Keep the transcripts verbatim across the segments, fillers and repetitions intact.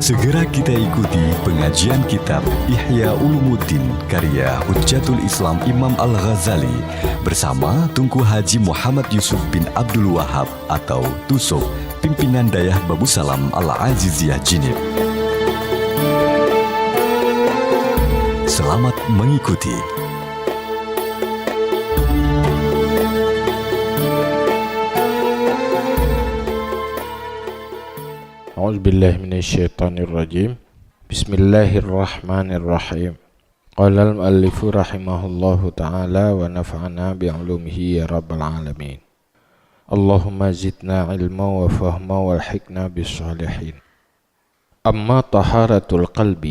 Segera kita ikuti pengajian kitab Ihya Ulumuddin karya Hujjatul Islam Imam Al-Ghazali bersama Tunku Haji Muhammad Yusuf bin Abdul Wahab atau Tusok, pimpinan Dayah Babusalam Al-Aziziyah Jeunieb. Selamat mengikuti. أعوذ بالله من الشيطان الرجيم. بسم الله الرحمن الرحيم. قال المؤلف رحمه الله تعالى ونفعنا بعلومه يا رب العالمين. اللهم زدنا علما وفهما والحقنا بالصالحين. أما طهارة القلب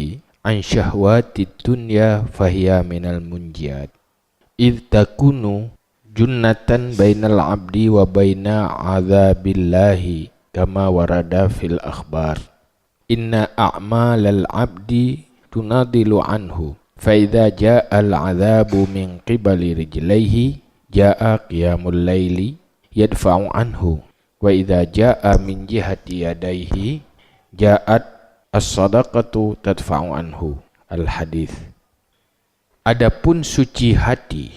عن شهوات الدنيا فهي من المنجيات. إذ تكون جنة بين العبد وبين عذاب الله كما ورد في الأخبار. إن أعمال العبد تناضل عنه، فإذا جاء العذاب من قبل رجليه جاء قيام الليل يدفع عنه، وإذا جاء من جهة يديه جاءت الصدقة تدفع عنه. الحديث. Adapun suci hati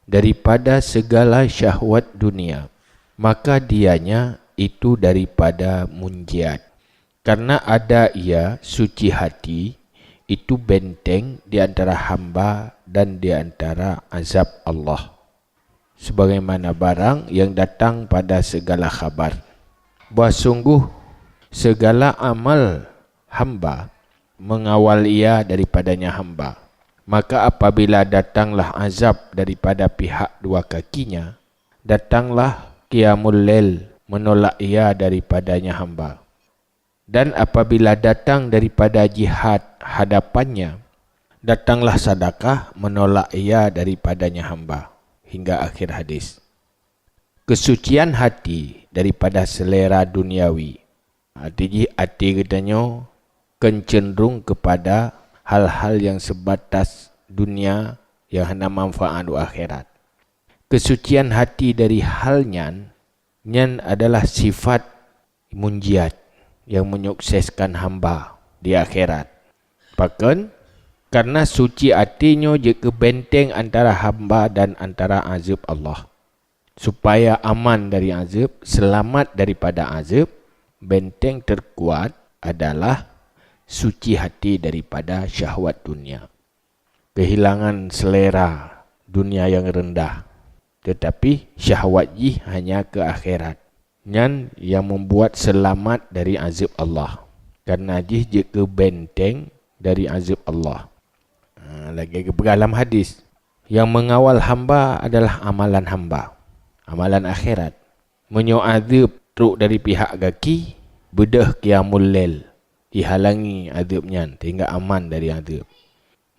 daripada segala syahwat dunia, maka dianya itu daripada munjiat. Karena ada ia suci hati, itu benteng di antara hamba dan di antara azab Allah. Sebagaimana barang yang datang pada segala khabar. Bahwa sungguh segala amal hamba mengawal ia daripadanya hamba. Maka apabila datanglah azab daripada pihak dua kakinya, datanglah qiyamul lail menolak ia daripadanya hamba. Dan apabila datang daripada jihad hadapannya, datanglah sadakah menolak ia daripadanya hamba. Hingga akhir hadis. Kesucian hati daripada selera duniawi. Arti jih, até geutanyoe kon cenderung kepada hal-hal yang sebatas dunia yang hana manfaat u akhirat. Kesucian hati dari hal nyan, nyan adalah sifat munjiat yang menyukseskan hamba di akhirat. Pakon? Karena suci até nyoe jeuet keu benteng antara hamba dan antara azab Allah. Supaya aman dari azab, selamat daripada azab, benteng terkuat adalah suci hati daripada syahwat dunia. Kehilangan selera dunia yang rendah, tetapi syahwat jih hanya ke akhirat. Nyan yang membuat selamat dari azab Allah, karena jih jeuet keu benteng dari azab Allah. Ha, lagée geupeugah lam hadis, yang mengawal hamba adalah amalan hamba, amalan akhirat. Meunyoe azab trok dari pihak gaki, beudôh qiyamul lail, ihalangi azab nyan sehingga aman dari azab.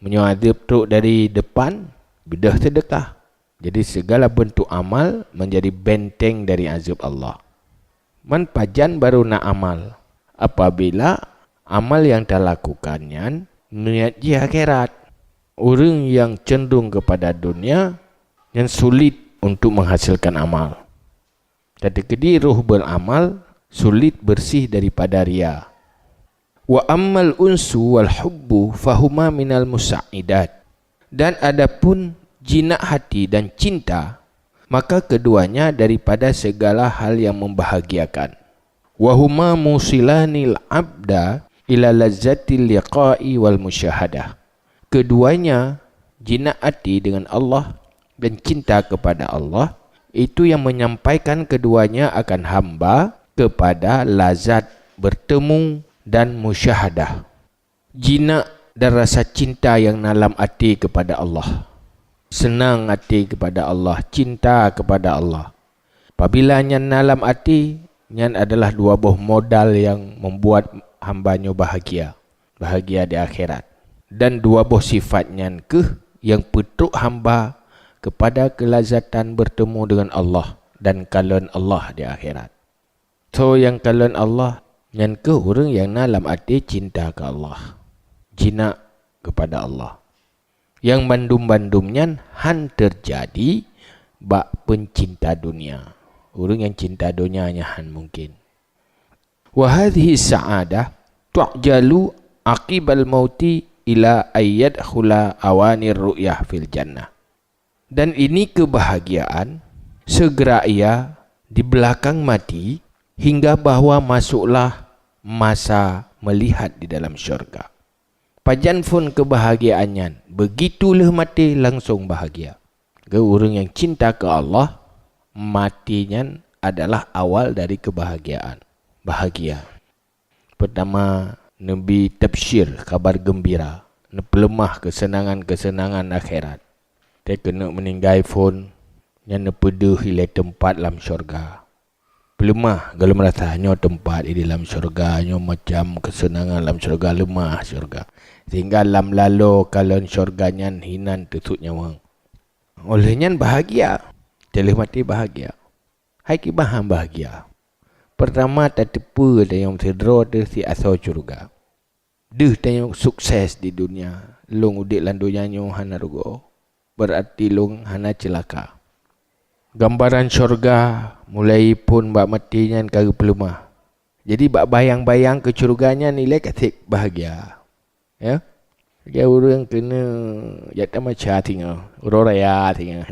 Meunyoe azab trok dari depan, beudôh seudeukah. Jadi, segala bentuk amal menjadi benteng dari azab Allah. Man pajan barô na amal? Apabila amal yang talakukan nyan niat jih akhirat. Ureuëng yang cenderung kepada dunia, nyan sulit untuk menghasilkan amal. Teukeudi roh beramal sulit bersih daripada ria. Wa ammal unsu wal hubbu fahuma minal musaidat. Dan adapun jinak hati dan cinta, maka keduanya daripada segala hal yang membahagiakan. Wa huma musilanil abda ila lazzatil liqa'i wal musyahadah. Keduanya, jinak até dengan Allah dan cinta kepada Allah, itu yang menyampaikan keduanya akan hamba kepada lazat bertemu dan musyahadah. Jinak dan rasa cinta yang na lam até kepada Allah. Seunang até kepada Allah, cinta kepada Allah. Apabila nyan na lam até, nyan adalah dua boh modal yang membuat hamba nyoe bahagia, bahagia di akhirat. Dan dua boh sifat nyan kheueh yang peutrok hamba kepada kelazatan bertemu dengan Allah dan kalon Allah di akhirat. Soe nyang kalon Allah, nyan kheueh ureuëng nyang na lam até cinta keu Allah, jinak keupada Allah. Nyang bandum-bandum nyan hán teujadi bak peucinta donya. Ureuëng nyang cinta donya nyan hán mungken. Wa hadhihi sa'adah tu'jalu aqibal mauti ila ayyadkhula awanir ru'yah fil jannah. Dan ini kebahagiaan segera ia di belakang mati, hingga bahwa masuklah masa melihat di dalam syurga. Pajan phon kebahagiaan nyan, begitu lheueh maté langsung bahagia. Keu ureuëng nyang cinta keu Allah, maté nyan adalah awal dari kebahagiaan. Bahagia. Pertama, neubi tabsyir, kabar geumbira, neupeuleumah keuseunangan-keuseunangan akhirat. Teuh keuneuk meuninggai phon, nyan neupeudeuh ilée teumpat lam syurga. Peuleumah gohlom rasa nyoe teumpat di dalam syurga, nyoe macam keuseunangan lam syurga, leumah syurga. Sehingga lam laloe kalon syurga nyan hinan teusut nyawöng. Óh lheueh nyan bahagia. Teuh lheueh maté bahagia. Hai kiban han bahagia. Pertama, tateupeue tanyoe sidroe teuh siasoe syurga. Deuh tanyoe sukses di dunia, lôn udeb lam donya nyoe hana rugoe, beurati lôn hana ceulaka. Gambaran syurga mulai phon bak maté nyan ka geupeuleumah. Jadi bak bayang-bayang keu syurga nyan ilée ka seb bahagia. Ya. Lagée ureuëng keuneuk jak tamaca singoh, uroe raya singoh.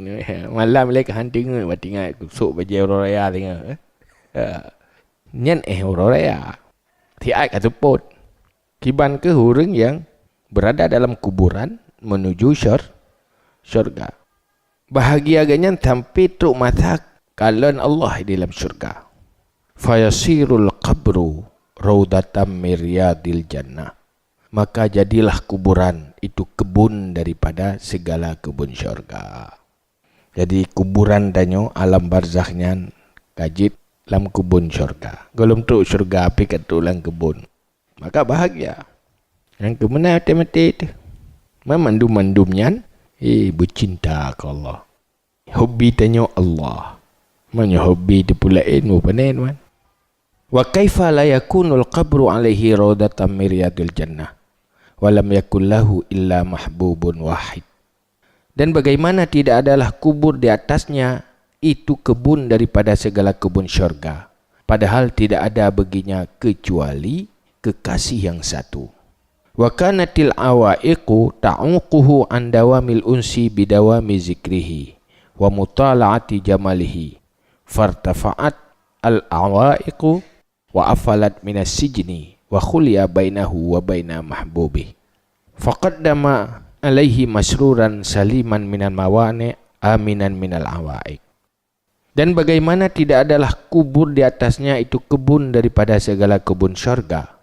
Malam ilée ka han teungeut bak tingat kusok bajée uroe raya singoh. Ya. Nyan éh uroe raya. Siat ka seupôt. Kiban keuh ureuëng nyang beurada dalam kuburan meunuju syur-, syurga. Bahagia geuh nyan sampai trok masa kalon Allah di dalam syurga. Fayasirul qabru raudatan min riyadil jannah. Maka jadilah kuburan itu kebun daripada segala kebun syurga. Jadi kuburan tanyoe alam barzakh nyan ka jeuet lam kebun syurga. Gohlom trok syurga pih ka trok lam kebun. Maka bahagia. Nyang keumeuna maté-maté teuh. Mandum-mandum nyan, eh, beucinta keu Allah. Hobi tanyoe Allah. Meunyoe hobi teuh peue laén, mupané, teman. Wa kaifa la yakunul qabru alaihi raudatan min riyadil jannah, wa lam yakul lahu illa mahbubun wahid. Dan bagaimana tidak adalah kubur di atasnya itu kebun daripada segala kebun syurga, padahal tidak ada baginya kecuali kekasih yang satu. Wa kanatil awaiqu ta'uquhu an dawamil unsi bidawami zikrihi wa mutala'ati jamalihi, fartafa'at al awaiqu wa afalat minas sijni wa khuliya bainahu wa baina mahbubih. Faqaddama alaihi masruran saliman minal mawani, aminan minal awaiq. Dan bagaimana tidak adalah kubur di atasnya itu kebun daripada segala kebun syurga,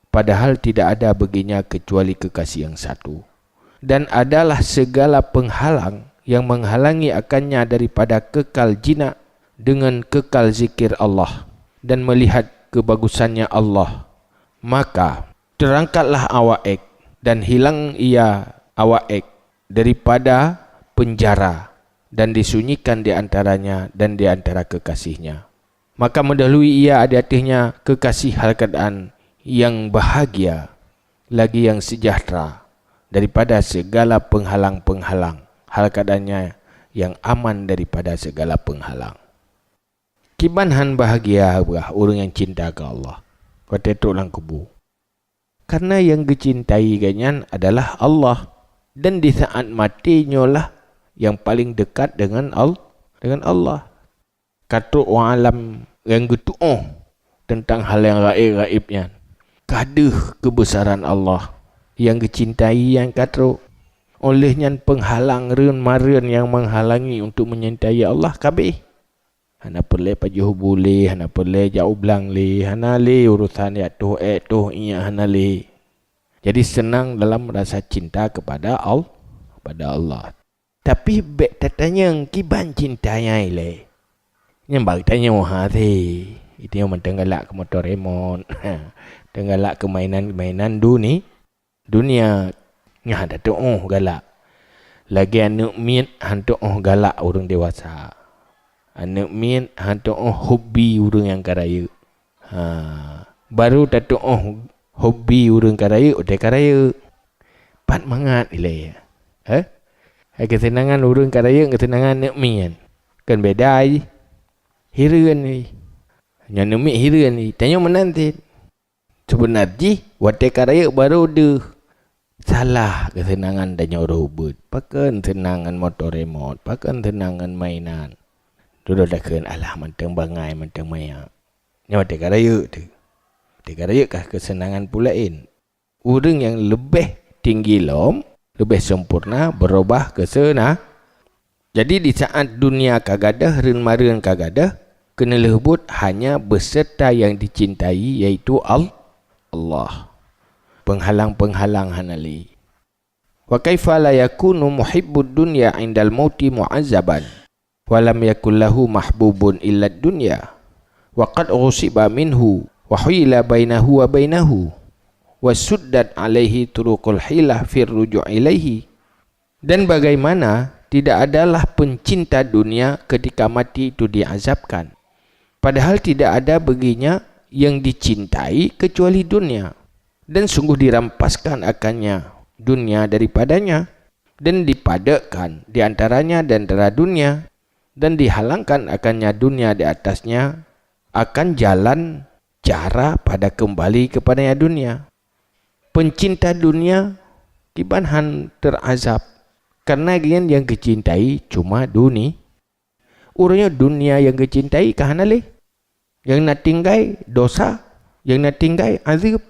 padahal tidak ada baginya kecuali kekasih yang satu, dan adalah segala penghalang yang menghalangi akannya daripada kekal jinak dengan kekal zikir Allah dan melihat kebagusannya Allah. Maka terangkatlah awaiq dan hilang ia awaiq daripada penjara dan disunyikan di antaranya dan di antara kekasihnya. Maka mendahului ia di ateuhnya kekasih hal keadaan yang bahagia lagi yang sejahtera daripada segala penghalang-penghalang, hal keadaannya yang aman daripada segala penghalang. Kiban han bahagia bah ureuëng nyang cinta keu Allah watée trok lam kubu. Karena yang geucintai geuh nyan adalah Allah. Dan di saat maté nyoe lah yang paling dekat dengan Al-, dengan Allah. Ka trok u alam nyang geutuoh teuntang hal nyang gaéb-gaéb nyan. Ka deuh keubeusaran Allah nyang geucintai nyang ka trok. Óh lheueh nyan peunghalang reuen-mareuen nyang meuhalangi untuk meuncintai Allah ka abéh. Hana peureulée pajoh bu lé, hana peureulée jak u blang lé, hana lé urosan jak toh ék toh iék, hana lé. Jadi seunang dalam rasa cinta kepada Al-, kepada Allah. Tapi bék tatanyong kiban cinta nyan ilée. Nyan bak tanyoe ha sé. Tanyoe mantong galak keu motor remot. Mantong galak keu mainan-mainan duni-, dunia. Nyan han tatuoh galak. Lagée aneuëk miet han tuoh galak ureuëng dewasa. Aneuëk miet han tuoh hobi ureuëng nyang ka rayeuk. Ha, baru tatuoh hobi ureuëng ka rayeuk, watée ka rayeuk. Pat mangat ilée. Heh? Hai keuseunangan ureuëng ka rayeuk, keuseunangan aneuëk miet. Kan beda jih. Hireuen jih. Nyan aneuëk miet hireuen jih. Tanyoe meunan cit. Seubeuna jih, watée ka rayeuk barô deuh. Salah keuseunangan tanyoe rhot beuet. Pakon seunang ngon moto remot, pakon seunang ngon mainan. Dudoe takheun alah mantong bangai, mantong maya. Nyoe watée ka rayeuk teuh. Watée ka rayeuk ka keuseunangan peue laén. Ureuëng nyang leubeh tinggi lom, leubeh sempurna, beurubah keu seuna. Jadi, di saat dunia ka gadôh, reuen-mareuen ka gadôh, keuneulheueh buet hanya beuseurta nyang dicintai, yaitu Al-, Allah. Peunghalang-peunghalang hana lé. Wa kaifa la yakunu muhibbud dunya indal mauti mu'azzaban, wa lam yakul lahu mahbubun illad dunya, wa qad ghusiba minhu, wa huila bainahu wa bainahu, wa suddat alaihi turuqul hilah fir ruju' ilaihi. Dan bagaimana tidak adalah pencinta dunia ketika mati itu diazabkan, padahal tidak ada baginya yang dicintai kecuali dunia, dan sungguh dirampaskan akannya dunia daripadanya, dan dipadekkan di antaranya dan antara dunia, dan dihalangkan akannya dunia di atasnya, akan jalan cara pada kembali kepadanya dunia. Pencinta dunia kiban han terazab, karena geuhnyan nyang geucintai cuma duni-, ureuëng nyoe dunia nyang geucintai ka hana lé. Nyang na tinggai dosa, nyang na tinggai azeueb.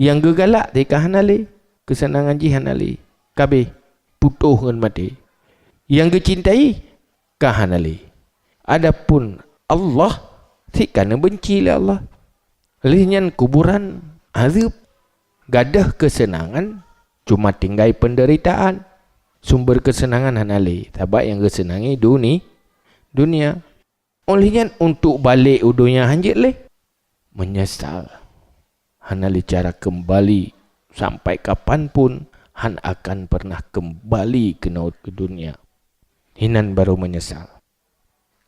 Nyang geugalak teuh ka hana lé, keuseunangan jih hana lé. Kabeh putôh ngon maté. Nyang geucintai ka hana lé. Adapun Allah, cit ka neubenci lé Allah. Lheueh nyan kuburan azeueb, gadôh keuseunangan, cuma tinggai peundeuritaan. Sumber keuseunangan hana lé, sabab nyang geuseunangi duni-, dunia. Óh lheueh nyan untuk balek u donya han jeuet lé. Meunyeusal. Hana lé cara keumbali, sampai kapan pun han akan peureunah keumbali keunoe keu dunia. Hinan barô meunyeusal.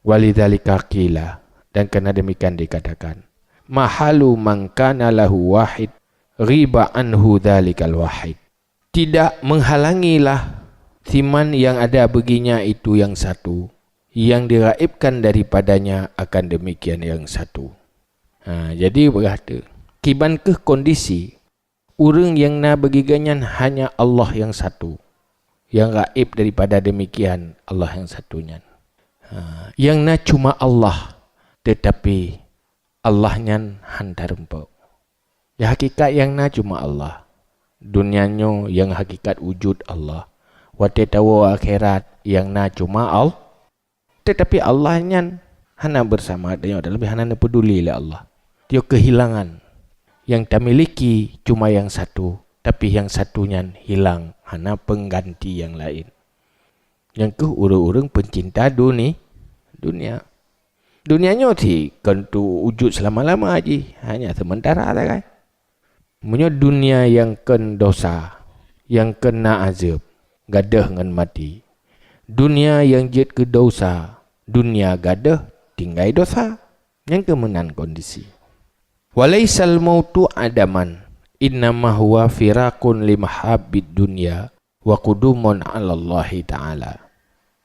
Walidzalika qila, dan karena demikian dikatakan, mahalu man kana lahu wahid, ghiba anhu dzalikal wahid. Tidak menghalangilah siman yang ada baginya itu yang satu, yang diraibkan daripadanya akan demikian yang satu. Ha, jadi berkata, kiban keuh kondisi ureuëng nyang na bagi geuhnyan hanya Allah nyang satu, yang gaib daripada demikian Allah nyang satu nyan. Ha, nyang na cuma Allah, tetapi Allah nyan han tarumpok. Ya, hakikat nyang na cuma Allah. Dunia nyoe nyang hakikat wujud Allah. Watée tawoe akhirat nyang na cuma Allah. Tetapi Allah nyan hana bersama tanyoe dan leubeh hana neupeuduli lé Allah. Tio keuhilangan nyang tamiliki cuma nyang satu, tapi nyang satu nyan hilang, hana peungganti nyang laén. Nyang keuh ureuëng-ureuëng peucinta duni-, dunia. Dunia nyoe cit kon teuwujud seulama-lama jih, hanya seumeuntara sagai. Meunyoe dunia nyang kon dosa, nyang kon na azeueb, gadôh ngon maté. Dunia nyang jeuet keu dosa, dunia gadôh tinggai dosa. Nyang keuh meunan kondisi. Walaisal mautu adaman, innama huwa firaqun limahabbid dunya wa qudumun 'alallahi ta'ala.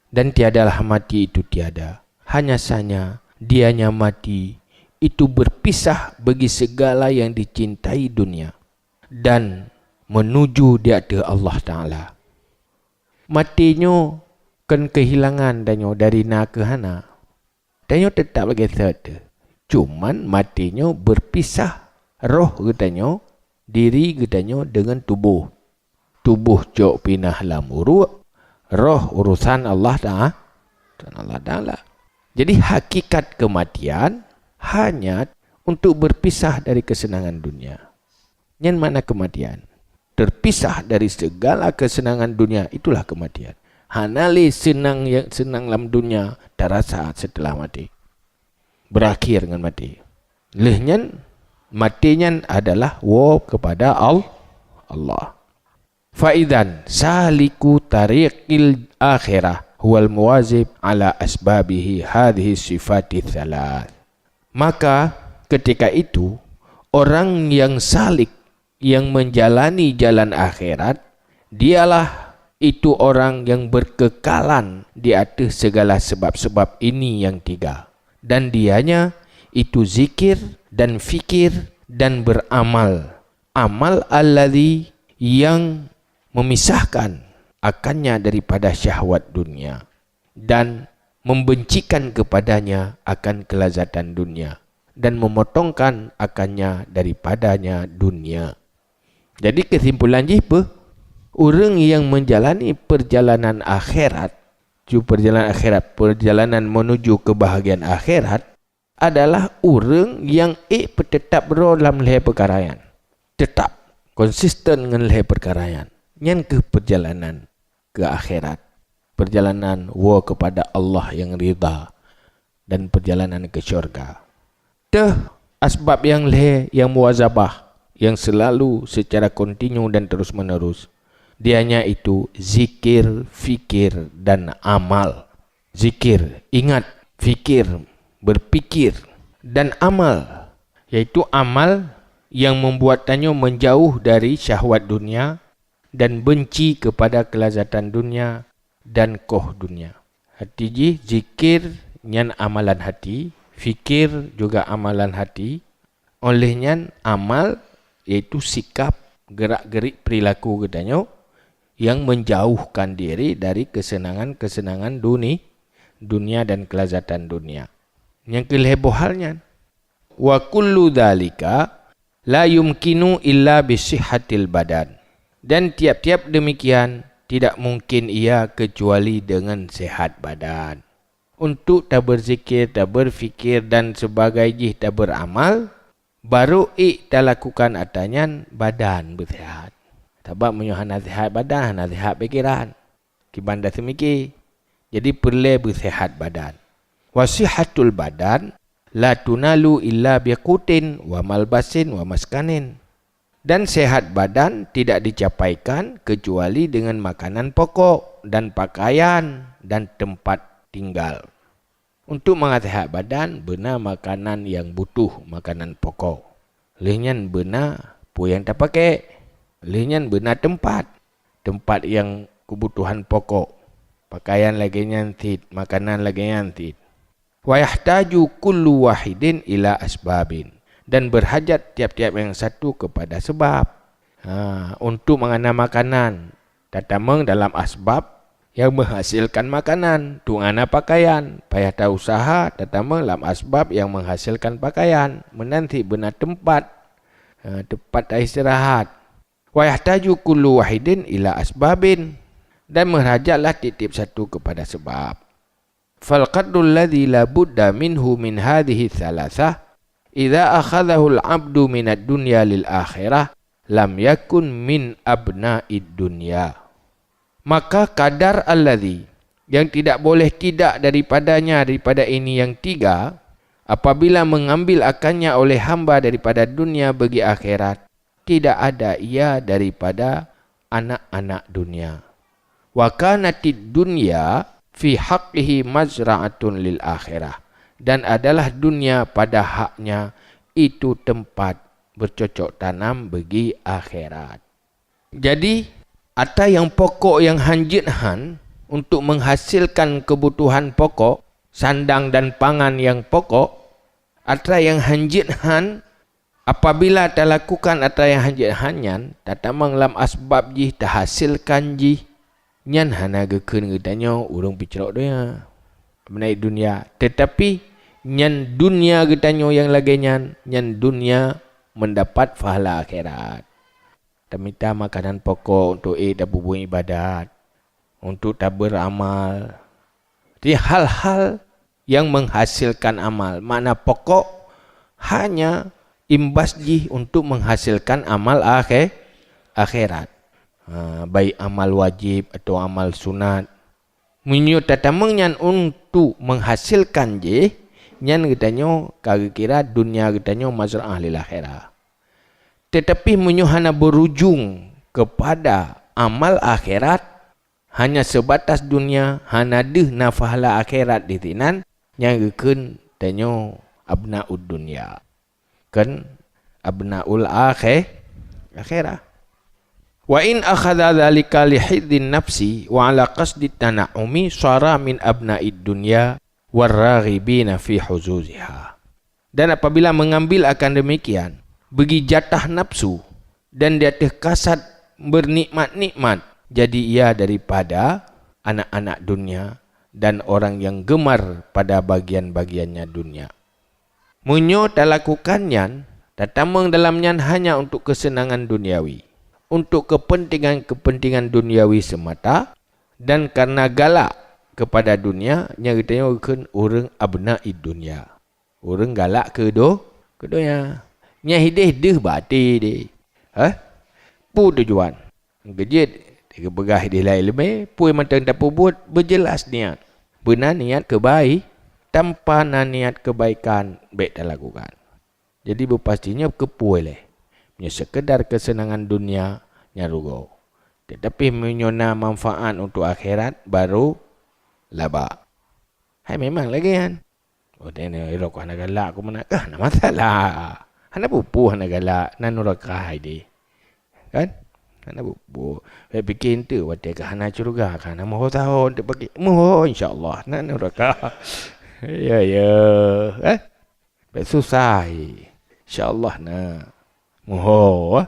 Dan tiadalah mati itu tiada, hanya sanya dianya mati itu berpisah bagi segala yang dicintai dunia dan menuju di ateueh Allah Ta'ala. Maté nyoe kon keuhilangan tanyoe dari na keu hana. Tanyoe teutap lagée sot teuh. Cuman maté nyoe beupisah roh geutanyoe, diri geutanyoe deungon tuboh. Tuboh cok pinah lam uruek, roh urusan Allah Taala. Urusan Allah Taala. Jadi hakikat kematian hanya untuk berpisah dari kesenangan dunia. Nyan makna kematian. Terpisah dari segala kesenangan dunia, itulah kematian. Hana lé seunang, seunang lam dunia tarasa setelah maté. Berakhir ngon maté. Lheueh nyan, maté nyan adalah woe kepada Al-, Allah. Faidzan saliku tariqil akhirah huwal muwazib ala asbabihi hadhihi sifati tsalah. Maka ketika itu, orang yang salik, yang menjalani jalan akhirat, dialah itu orang yang berkekalan di ateueh segala sebab-sebab ini yang tiga. Dan dianya itu zikir dan fikir dan beramal, amal alladzi yang memisahkan akannya daripada syahwat dunia, dan membencikan kepadanya akan kelazatan dunia, dan memotongkan akannya daripadanya dunia. Jadi, kesimpulan jih peue? Ureuëng yang menjalani perjalanan akhirat, ju perjalanan akhirat, perjalanan menuju kebahagiaan akhirat, adalah ureuëng nyang ék peuteutap droe lam lhée peukara nyan. Teutap konsisten ngon lhée peukara nyan. Nyan kheueh perjalanan keu akhirat. Perjalanan woe keupada Allah nyang ridha dan perjalanan keu syurga. Teuh asbab nyang lhée nyang muwazabah, nyang seulalu seucara kontinu dan terus-menerus, dianya itu zikir, fikir, dan amal. Zikir, ingat, fikir, berpikir, dan amal, yaitu amal yang membuat tanyoe menjauh dari syahwat dunia dan benci kepada kelazatan dunia dan koh dunia. Hati jih zikir nyan amalan hati, fikir juga amalan hati, Óh lheueh nyan, amal, yaitu sikap, gerak-gerik, perilaku geutanyoe nyang menjauhkan diri dari keuseunangan-keuseunangan duni-, dunia dan kelazatan dunia. Nyang keu lhée boh hal nyan, "Wa kullu dzalika la yumkinu illa bi sihhatil badan." Dan tiap-tiap demikian tidak mungkin ia kecuali dengan sehat badan. Untuk tabeuzikir, tabeurfikir dan sebagai jih taberamal, barô ék talakukan atra nyan badan beuseuhat. Sabab meunyoe hana seuhat badan, hana seuhat pikeran. Kiban taseumike. Jadi peureulée beuseuhat badan. "Wa sihhatul badan la tunalu illa bi qutin wa malbasin wa maskanin." Dan sehat badan tidak dicapaikan kecuali dengan makanan pokok dan pakaian dan tempat tinggal. Untuk mangat sehat badan, beuna makanan nyang butuh, makanan pokok. Lheueh nyan beuna peue nyang tapakék. Lheueh nyan beuna teumpat. Teumpat nyang keubutuhan pokok. Pakaian lagée nyan cit, makanan lagée nyan cit. "Wa yahtaju kullu wahidin ila asbabin." Dan berhajat tiap-tiap nyang satu kepada sebab. Ha, untuk mangana makanan, tatamong dalam asbab nyang menghasilkan makanan. Untuk ngana pakaian, payah tausaha, tatamong lam asbab nyang menghasilkan pakaian. Meunan cit beuna teumpat, ha, teumpat taistirahat. "Wa yahtaju kullu wahidin ila asbabin." Dan meuhajatlah tiep-tiep satu kepada sebab. "Fal qadrul ladzi la budda minhu min hadhihi tsalatsah, idza akhadzahul 'abdu minad dunya lil akhirah, lam yakun min abna'id dunya." Maka kadar alladzi, yang tidak boleh tidak daripadanya, daripada ini yang tiga, apabila mengambil akannya oleh hamba daripada dunia bagi akhirat, tidak ada ia daripada anak-anak dunia. "Wa kanatid dunya fi haqqihi mazra'atun lil akhirah." Dan adalah dunia pada haknya itu tempat bercocok tanam bagi akhirat. Jadi, atra nyang pokok nyang hanjeuet han untuk menghasilkan kebutuhan pokok, sandang dan pangan nyang pokok, atra nyang hanjeuet han. Apabila talakukan atra nyang hanjeuet han nyan, tatamong lam asbab jih, tahasilkan jih, nyan hana geukheun geutanyoe ureuëng peucrok donya, abna'id dunya. Teutapi nyan dunya geutanyoe nyang lagée nyan, nyan dunya mendapat pahala akhirat. Tamita makanan pokok untuk ék tapeubuet ibadat, untuk tabeuramal. Di hal-hal yang menghasilkan amal, makna pokok hanya imbas jih untuk menghasilkan amal akhe-, akhirat. Ha, baik amal wajib atau amal sunat. Meunyoe tatamong nyan untuk menghasilkan jih, nyan geutanyoe ka geukira dunia geutanyoe mazra'ah lil akhirah. Teutapi meunyoe hana beurujung keupada amal akhirat, hanya seubatas dunia, hana deuh na pahala akhirat di sinan, nyan geukheun tanyoe abna'ud dunya. Kan abna'ul akhi-, akhirah. "Wa in akhadha dzalika li hifdzin nafsi wa ala qasdi tana'umi, shara min abna'id dunya war raghibina fi huzuziha." Dan apabila mengambil akan demikian, beugi jatah nafsu, dan di ateueh kasad beunikmat-nikmat, jadi ia daripada anak-anak dunia dan orang yang gemar pada bagian-bagiannya dunia. Meunyoe talakukan nyan, tatamong dalam nyan hanya untuk keuseunangan duniawi, untuk keupeuntengan-keupeuntengan duniawi seumata, dan kareuna galak keupada dunia, nyan geutanyoe geukheun ureuëng abnaid dunya. Ureuëng galak keu do-, keu donya. Nyan hideh deuh bak até deh. Hah? Peue tujuan? Geujeuet geupeugah di lam ileumé, peue mantong tapeubuet beujeulaih niat. Beuna niat keubai-, tanpa na niat keubaikan bék talakukan. Jadi beupasti nyoe keupeue lé? Meunyoe seukeudar keuseunangan dunia, nyan rugoe. Teutapi meunyoe na manfaat untuk akhirat, baru laba. Hai memang lagée nyan. Oh, teuh nyoe, irok hana galak, aku meunan. Kah, hana masalah. Hana peue-peue hana galak, na nuraka hai deh. Kan? Hana peue-peue. Bék pike eunteuk watée ka hana syeuruga, ka hana meuho saho eunteuk pake. Meuho, insya Allah, na nuraka. Ya, ya. Eh? Bék susah, eh. Insya Allah na. Meuho, eh?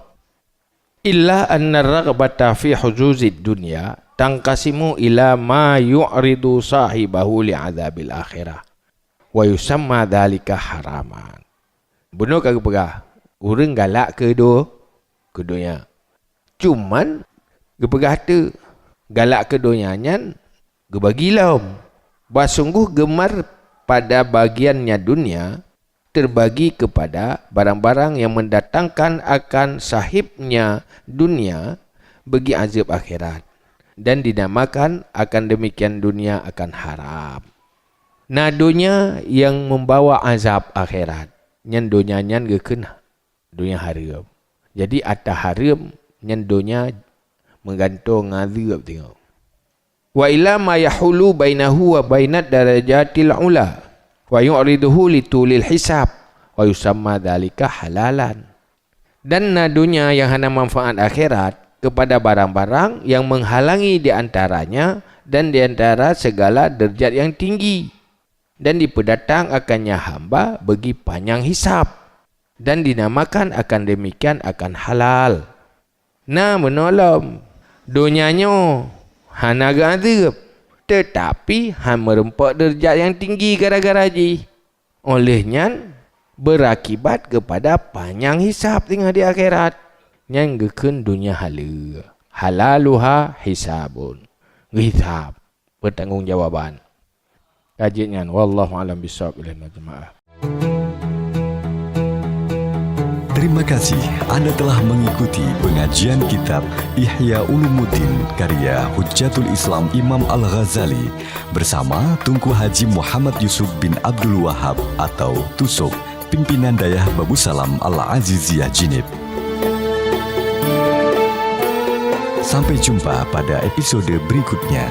Illa anna raghbata fi huzuzid dunya tanqasimu ila ma yu'ridu sahibahu li adzabil akhirah, wa yusamma dzalika haraman. Bunoe ka geupeugah, ureuëng galak keu do-, keu donya. Cuman, geupeugah teuk, galak keu donya nyan geubagi lom. Bah sunggoh geumar pada bagiannya dunia, terbagi kepada barang-barang yang mendatangkan akan sahibnya dunia bagi azab akhirat, dan dinamakan akan demikian dunia akan haram. Na donya yang membawa azab akhirat, nyan donya nyan geukheun donya hareuem. Jadi ata hareuem nyan donya meugantoe ngon azab teungoh. Wa ila ma yahulu bainahu wa bainad darajatil ula, wa yu'riduhu li tulil hisab, wa yusamma dzalika halalan. Dan na donya yang hana manfaat akhirat kepada barang-barang yang menghalangi di antaranya dan di antara segala derajat yang tinggi, dan dipeudatang akannya hamba bagi panyang hisab, dan dinamakan akan demikian akan halal. Na meunoe lom, donya nyoe hana geuazeueb, teutapi han meurumpok deurajat nyang tinggi gara-gara jih. Óh lheueh nyan, beurakibat keupada panyang hisab teungoh di akhirat. Nyan geukheun donya haleue. Halaluha hisabun. Geuhisab. Pertanggungjawaban. Ka jeuet nyan, wallahu a'lam bissawab, ilal jamaah. Terima kasih Anda telah mengikuti pengajian kitab Ihya Ulumuddin karya Hujjatul Islam Imam Al-Ghazali bersama Tunku Haji Muhammad Yusuf bin Abdul Wahab atau Tusok, Pimpinan Dayah Babusalam Al-Aziziyah Jinib. Sampai jumpa pada episode berikutnya.